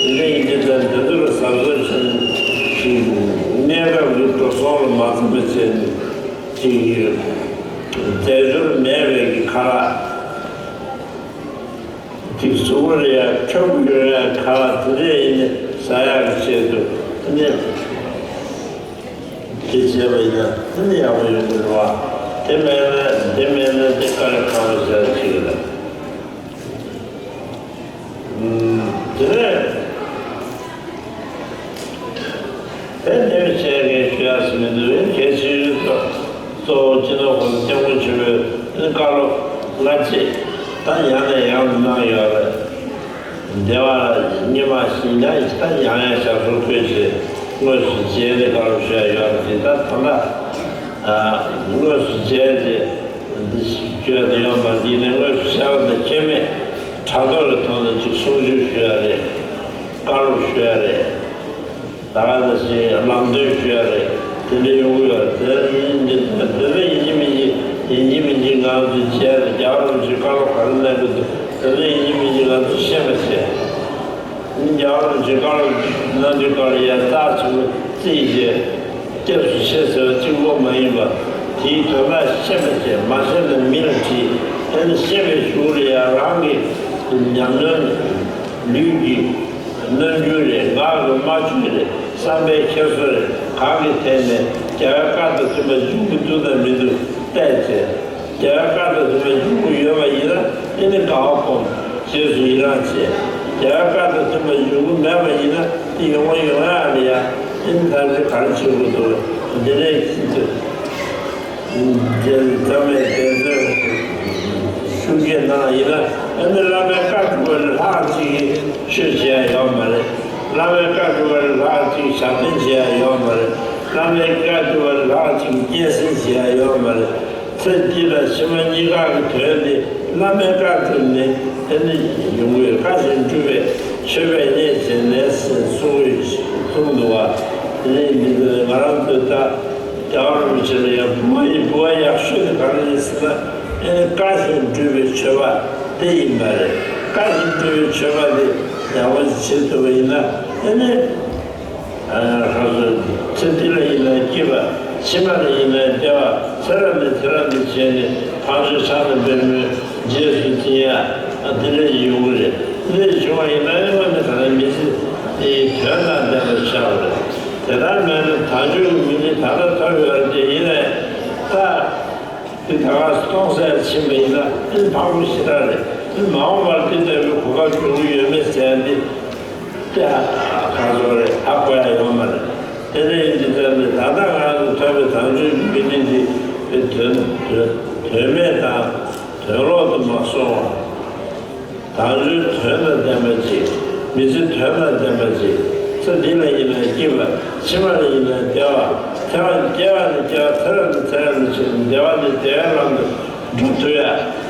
དེ་འདྲ་ཡིན་དུས་ཙང་དེ་ཚོ་ལ་གཟབ་གཟབ་བྱས་ནས་ཅིག་གནས་སྐབས་ཀྱི་འགྲོ་སོང་ལ་མ་འཛེམ་པ་བྱས་ནས། ཅིག་རྫས་སྦྱོར་མེད་པའི་གི་ཁ་ལག་ཅིག་གཟུགས་པོ་ལ་ཡང་འཕྲོད་ཀྱི་ཡོད་ཡ་ཁ་ལག་དེ་འདྲ་ཡིན་ནས་ཟ་ཡག་གི་ཆེད་དུ་ནི་དེ་བྱས་པ་ཡིན་ན་དེ་ནི་ཡག་པོ་ཡོང་གི་རེད་བ། དེ་མེད་ན་དེ་མེད་ན་དེ་དཀའ་ལས་ཁག་པོ་ཟེར་ཅིག་རེད། དེ་ནས་དེ་ནས་བྱས་ངས་ཞུ་ཡག་ཟེར་མི་འདུག་གལ་ཆེ་ཤོས་གཙོ་བོ་སྤྱི་ནོར་༸གོང་ས་༸སྐྱབས་མགོན་ཆེན་པོས་བཀའ་སློབ་སྔ་རྗེས་ད་ཡང་ནས་ཡང་དུ་གནང་ཡོད་རེད། འདི་བ་ཉི་མ་བཞི་ལ་ད་ཡང་ཡང་ཞབས་སོར་བཀོད་བྱས་དངོས་སུ་མཇལ་ཏེ་བཀའ་སློབ་ཞུ་ཡག་ཡོད་རེད། དེ་ད་ད་ལྟ་དངོས་སུ་མཇལ་ཏེ། འདི་ཞིག་བརྗོད་དུ་ཡོད་པ་འདི་ནི་དངོས་སུ་ཤར་བ་དང་ཁྱད་མེད་ཕྲག་དོག་གི་ཐོག་ནས་ཅིག་གསུང་ཆོས་ཞུ་ཡ་རེད། བཀའ་སློབ་ཞུ་ཡ་རེད། ད་ག་ནང་བཞིན་ལམ་སྟོན་ཞུ་ཡ་རེད། དེ་འདྲ་ཡོང་གི་ཡོད་རེད། དེ་ཡིན་འདི་དེ་ཚོ་ཡིན་གཅིག་མིན་གཅིག་ཡིན་གཅིག་མིན་གཅིག་ང་ཚོས་བྱས་ཏེ་རྒྱལ་བ་རིན་པོ་ཆེས་བཀའ་སློབ་ག་རེ་གནང་གི་འདུག་དེ་ཚོ་ཡིན་གཅིག་མིན་གཅིག་ང་ཚོས་ཤེས་པ་བྱས། རྒྱལ་བ་རིན་པོ་ཆེས་བཀའ་སློབ་གནང་དུས་སྐབས་ལ་ཡང་རྟགས་ཆེན་པོ་རྩིས་བྱས། སྐྱབས་སུ་མཆི་ཟེར་བ་གཅིག་པོ་མ་ཡིན་པ། དེའི་དོན་དག་ཤེས་པ་བྱས། མ་ཤེས་ན་མི་ལ་དྲིས། དེ་ནི་ཤེས་པའི་གཞུག་ལ་ཡང་རང་གི་ཉམས་ལེན་ལུས་ཀྱི་རྣལ་འབྱོར་རེད། ངག་གི་སྨྲ་བརྗོད་རེད། བསམ་པའི་འཁྱེར་སོ་རེད། གང་གི་ཐད་ནས་རྒྱལ་བའི་བཀའ་དང་མཐུན་པ་འབྱུང་གི་འདུག་དང་མི་འདུག་བལྟས་བྱས། རྒྱལ་བའི་བཀའ་དང་མཐུན་པ་འབྱུང་གི་ཡོད་པ་ཡིན་ན་ཨེ་ནི་དགའ་བ་སྒོམ། རྗེས་སུ་ཡི་རང་བྱེད། རྒྱལ་བའི་བཀའ་དང་མཐུན་པ་འབྱུང་གི་མེད་པ་ཡིན་ན་དེ་ཡོང་བ་ཡོང་ཡག་ལ་ཡང་ཨེ་ནི་ད་རེས་ག་རེ་བྱེད་དགོས་འདུག་འདི་ནས་ཤིན་ཏུ་རྒྱལ་བའི་བཀའ་དང་མཐུན་པའི་ཤུགས་རྐྱེན་གནང་ཡིན་ན་ཨེ་ནི་བླ་མའི་བཀའ་སྒྲུབ་པ་ལས་ལྷག་ཅིག་གིས་ཆོས་བྱེད་ཡག་ཡོད་མ་རེད། བླ་མའི་བཀའ་སྒྲུབ་པ་ལས་ལྷག་ཅིག་གིས་ཞབས་བརྟན་བྱེད་ཡག་ཡོད་མ་རེད། བླ་མའི་བཀའ་སྒྲུབ་པ་ལས་ལྷག་ཅིག་གིས་སྤྱན་གཟིགས་བྱེད་ཡག་ཡོད་མ་རེད། ཚེ་འདི་དང་ཕྱི་མ་གཉིས་ཀ་གི་དོན་དེ་བླ་མའི་བཀའ་བསྒྲུབས་ནས་ཨེ་ནི་ཡོང་གི་ཡོད། བཀའ་བཞིན་སྒྲུབ་པའི་མཆོད་པས་མཉེས་བྱས་ནས་ཟེར་གསུང་གི་གསུངས་འདུག་བ། དེ་ནས་འདི་ཚོ་ང་རང་ཚོའི་ད་རྒྱལ་བ་རིན་པོ་ཆེ་ལ་ཡང་བསྔོ་བའི་བསྔོ་བ་ཡག་ཤོས་དེ་ག་རེ་རེད་ཟེར་ན་ཨེ་ནི་བཀའ་བཞིན་སྒྲུབ་པའི་མཆོད་པ་དེ་ཡིན་པ་རེད། བཀའ་བཞིན་སྒྲུབ་པའི་མཆོད་པ་དེ་ཡག་པོ་ཞིག་བྱེད་ཐུབ་པ་ཡིན་ན་ཨེ་ནི། ལྷ་སོ་ཚེ་འདི་ལ་ཡིན་ན་སྐྱིད་པ། ཕྱི་མ་ལ་ཡིན་ན་བདེ་བ། ཚེ་རབས་ནས་ཚེ་རབས་ནས་བྱས་ནས་ཕར་ཕྱིན་ཕྱག་ན་པདྨོའི་རྗེས་སུ་འཛིན་ཡ་དེ་འདྲ་ཡོང་གི་རེད། འདི་འདྲ་བྱུང་བ་ཡིན་ན་ཨེ་མ་ནི་ད་ལྟ་མི་ཚེ་འདིའི་དོན་དང་ལྡན་པ་ཆགས་པ་རེད། དེ་ལྟར་མེད་ན་དལ་འབྱོར་གྱི་མི་ཚེ་ད་ལྟ་ཐོབ་ཡོད་རེད་དེ་ཡིན་ནའི་ད། དེ་ད་ག་སྟོང་ཟད་ཕྱིན་པ་ཡིན་ན་ཨེ་ཕངས་པོ་ཞེ་དྲག་རེད། ཨེ་མ་འོངས་པར་དེ་ལྟ་བུའི་གོ་སྐབས་འབྱུང་གི་ཡོད་མེད་ཟེར་ཡ་འདི་ཏེ་ཧ་ག་ཚོད་རེད། ཧ་གོ་ཡ་ཡོད་མ་རེད། དེ་འདྲ་ཡིན་དུས་ཙམ་ནས་ད་ལྟ་ང་ཚོ་ཐོབ་པའི་དལ་འབྱོར་གྱི་མི་ཚེ་འདི་དོན་དོན་དོན་མེད་དང་དོན་ལོག་ཏུ་མ་སོང་བ། དལ་འབྱོར་དོན་དང་ལྡན་པ་ཅིག་མི་ཚེ་དོན་དང་ལྡན་པ་ཅིག་ཚེ་འདི་ལ་ཡིན་ན་སྐྱིད་པ། ཕྱི་མ་ལ་ཡིན་ན་བདེ་བ། ཚེ་བ་སྐྱེ་བ་ནས་སྐྱེ་བ་ཚེ་རབས་ནས་ཚེ་རབས་ནས་ཕྱིན་བདེ་བ་ནས་བདེ་བའི་ལམ་དུ་འགྲོ་ཐུབ་ཡ།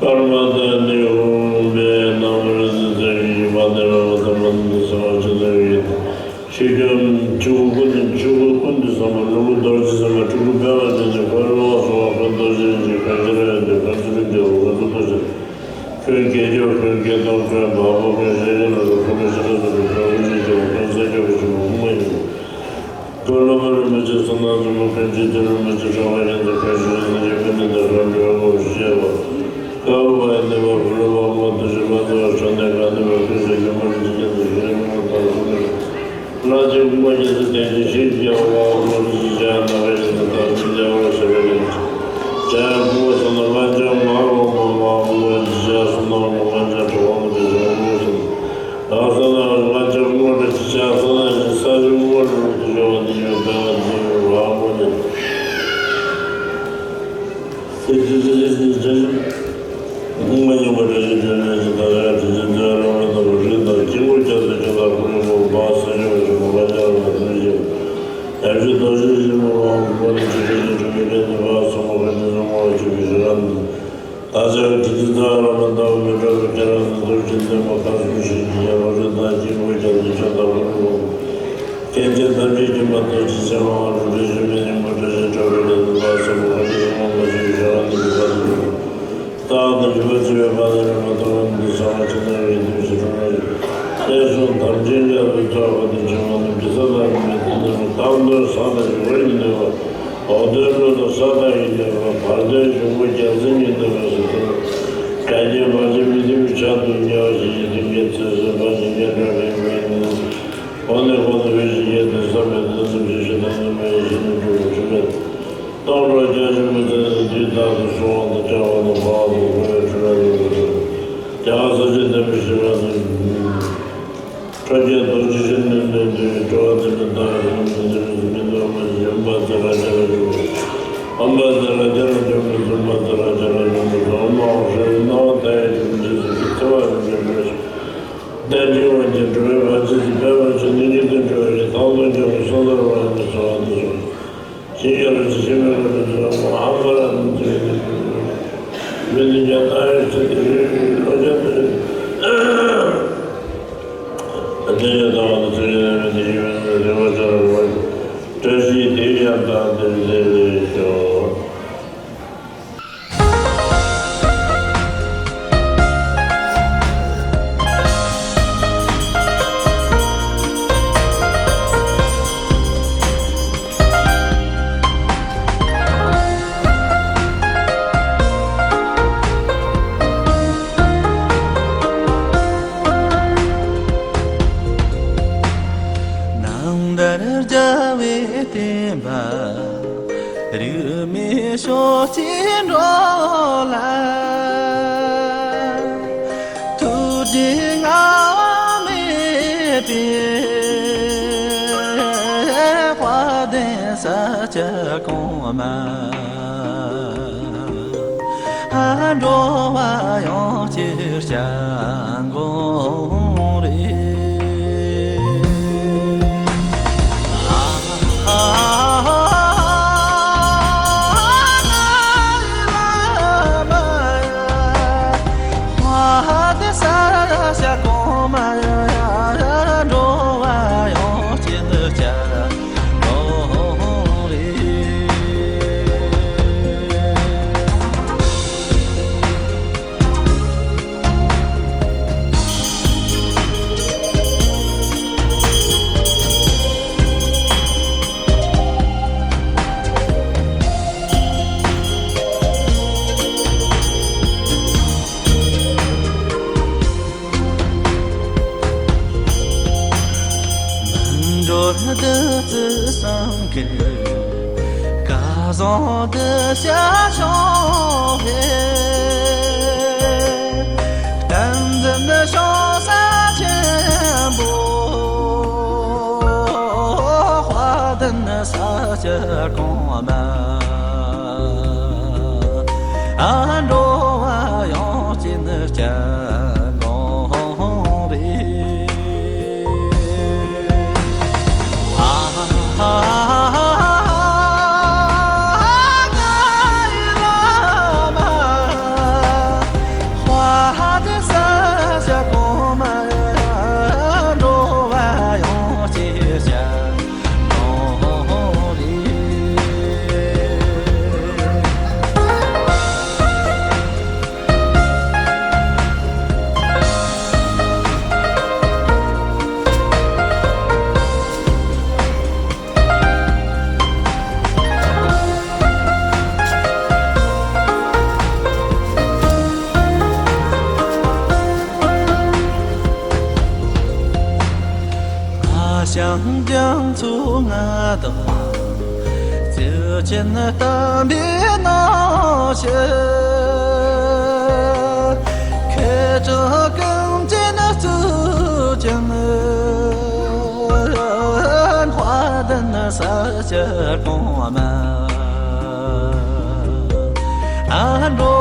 པར་མ་དང་ནི་ཧུམ་པའི་རྣམ་པར་སེམས་ཅན་གྱི་ཡིད་པ་དེ་རང་ལ་དམ་པ་དང་གསང་བ་ཆེན་པོའི་ཆོས་སྐྱོང་ཆོས་སྐུ་ཀུན་ཏུ་ཆོས་སྐུ་ཀུན་ཏུ་བཟང་པོ་ཀླུ་ཀླུ་རྡོ་རྗེ་སེམས་དཔའ་སྤྲུལ་སྐུ་དཔལ་བ་ཅན་གྱི་འཁོར་ལོ་སོགས་འཁོར་རྡོ་རྗེ་ཅན་གྱི་འཁོར་ཕྱི་རོལ་ཡོད་དུ་འཁོར་ཚུལ་ཁྲིམས་ཀྱི་འོག་འཁོར་ཚུལ་རྡོ་རྗེ། འཁོར་དགེ་སྦྱོར་འཁོར་དགེ་སློང་འཁོར་བ་པོ་འཁོར་ཤེས་རིག་ལ་སོགས་འཁོར་ལོ་ཤེས་རབ་ཏུ་འཁོར་ཀུན་གྱི་རྗེ་འཁོར་ས་སྐྱོང་གི་ཆེན་པོ་ཀུན་དགའ་ཉིད། འཁོར་ལོ་མ་རིན་པོ་ཆེ་བསོད་ནམས་རྫོགས་པའི་འཁོར་གྱི་རྒྱལ་རིན་པོ་ཆེ་ཆོ་ག་ཡན་ཚ་འཁོར་ཞེས་སངས་རྒྱས་ཀུན་ལྡན་དང་འཁོར་འགྲོ་བའི་སྐུ་ཞེས་པ། ཀ་བུ་པ་ཡི་ནུས་པ་བུ་ར་བ་མོ་དུ་ཞི་མ་ཚོ་ཕྱོགས་འདི་ག་ནུས་པ་ཀུན་ཤེས་ཀྱི་མ་རིན་ཆེན་རྒྱལ་དུ་ཞི་རིན་མ་དང་ཀུན་ལ་ཅིག་མ་རྒྱལ་སྲིད་དེ་ཅི་ཞིག་རྒྱལ་བ་མ་རིན་ཆེན་ན་བའི་ཞིག་ཏུ་དར་ཞིང་རྒྱལ་བ་ཞི་བའི་ལན་ཅི་རྒྱལ་བ་ཀུན་དགའ་སོང་ན་ང་ཅག་མ་འོངས་པ་མ་འོངས་པ་རྒྱལ་སོང་ན་ང་ཅག་གྲོགས་པོ་དེ་ཞིག་ཀུན་སོང་། ལགས་སོ་ན་ང་ཅག་སྔོན་དུ་ཅི་བྱ་ས་ན་ཅི་ས་ཞིང་སྔོན་དུ་རུ་དུ་ཡོད་པ་དེ་ཡོད་པའི་ང་ཚོ་རུ་ར་མོ་ནི། དེ་ཅི་ཅི་ཅི་ཅི་ཅི་ཅི། སྔོན་མ་ཡོད་པ་རེ་ཞིག་དེ་ནས་ཅི་ད་ག་དེ་ཅི་ ཐམས་ཅད་མཁྱེན་པ་ཐུགས་རྗེ་ཆེ་ཆེན་པོ་ཨ་རུ་འདྲེ་ཞིང་མི་ཉམས་པ་བཀྲ་ཤིས་གྲགས་པའི་ལས་དང་བསླབ་གསུམ་གོ་འཕང་མཆོག་ཏུ་སོང་བ་ཞིག་ཞུ་བ་འདི་ནི་བཀའ་དྲིན་ཆེ། རྟག་ཏུ་འཇུག་པ་བྱེད་པའི་བར་དུ་རིང་པོ་ཐོག་མ་འདི་གསང་བ་ཆེན་པོའི་དུས་སུ་འཁྲུངས་པ་ཡིན། བསྟན་སྲུང་དམ་ཅན་རྒྱ་མཚོའི་ཚོགས་པ་དང་བྱོན་པ་དང་གེ་སར་ལྷ་མིའི་མཐུ་སྟོབས་དང་། དམ་དུ་ས་དང་ཡུལ་གྱི་འདོད་པ། འོ་དོད་གླུ་དང་ས་དང་ཡི་འདོད་པ། བར་དོའི་འབྱུང་པོ་རྒྱལ་མཚན་གྱི་འདོད་པ་སོགས་དང་། གལ་ཏེ་བར་ཆད་མི་མཐུན་པའི་ཆར་དུ་ཉེ་བར་ཞི་ཞིང་མཐུན་རྐྱེན་ཚེ་བསོད་འཕེལ་ཞིང་རྒྱས་འགྲོ་བའི་དགོས་ནི། འོ་ནི་གོང་དུ་འཕེལ་ཞིང་རྒྱས་ཏེ་བསམ་པའི་དོན་ཐམས་ཅད་ཞི་དང་ནུས་པའི་ཡེ་ཤེས་རྣལ་འབྱོར་པའི་ཕྲིན་ལས་སྟོང་གྲོགས་རྒྱ་ཆེན་པོ་ཚུ་ནི་དུས་རྟག་ཏུ་བསྲུང་བ་དང་བསྐྱང་བ་དང་སྤང་བ་དང་འཁོར་བའི་འཁྲུལ་པ་རྣམས་ཀྱི་ཚོགས་རྒྱ་གར་ས་ཆེན་ལྡན་པའི་ཞིང་ཁམས་སུ། ཁྲོ་ཆེན་རྡོ་རྗེ་ཆེན་ནི་ནི་འདུལ་བའི་སྤྲོ་བ་དེ་ནི་བདག་གི་སེམས་ཀྱི་ནི་མི་འདོར་མ་ཞིག་ཨོཾ་བཛྲ་ཛ་ར་ཛ་ར་ཇོ། ཨོཾ་བཛྲ་ཛ་ར་ཛ་ར་ཇོ་མི་ཨོཾ་བཛྲ་ཛ་ར་ཛ་ར་ཇོ་མི། ཨོཾ་ཨཱཿ་ཧྲཱིཿ། སྣང་བ་མཐའ་ཡས་ཀྱི་མི་ཚེ་ཟིན་པའི་ཚེ་དཔག་ཏུ་མེད་པའི་བདེ་འབྱུང་བ་ཉིད་འགྲོ་བའི་བར་ཆད་ཀྱི་ཕན་པ་ཆེ་ནི་ཉིད་དུ་འགྲོ་བའི་དང་ལོ་རྒྱུན་གྱི་སོ་ཟླར་བ་ནི་སོ་བ་ནི་སོ། ཤེས་རབ་ཀྱི་ཤེས་མེད་པ་དེ་ཚོ་ལ་ཨ་ཧ་ཀ་ར་ནི་ཚེ་ནི་མི་ནི་ཀྱང་ལྟ་བའི་ཚེ་དེ་ལོ་རྒྱུན་དུ། དེ་ཡང་དང་པོ་ཚུལ་ཁྲིམས་དེ་ཡིན་པས་ན་བདེ་བ་ཆེ་རུ་འགྲོ་བའི་བཀྲ་ཤིས་དེ་ཡང་དག་འདིར་འདི་ལས་ཤོག། ནང་ལྟར་རྒྱལ་བའི་བསྟན་པ། རིས་མེད་ཕྱོགས་བཅུར་འགྲོ་ལ། ཐུགས་རྗེ་བསྔལ་བ་མེད་པའི་དཔལ་ལྡན་ས་སྐྱ་གོང་མ། འགྲོ་བ་ཡོངས་ཀྱི་སྐྱབས་མགོན་རེད། འགྲོ་བདུད་རྩི་བསམ་གྱིས་སྐལ་བཟང་འདི་ཞལ་བྱུང་བས། བསྟན་འཛིན་བྱང་ས་ཆེན་པོ། དཔལ་ལྡན་ས་སྐྱ་གོང་མ། འགྲོ་བ་ཡོངས་ཀྱི་སྐྱབས་མགོན་རེད། ང་ཞང་རྒྱ་མཚོ་ང་དང་། རྩེ་ཆེན་བསྟན་པའི་ནང་ཞིག་ཁེ་གྲགས་ཀུན་གྱི་གཙུག་རྒྱན། དཔལ་ལྡན་ས་སྐྱ་གོང་མ། འགྲོ་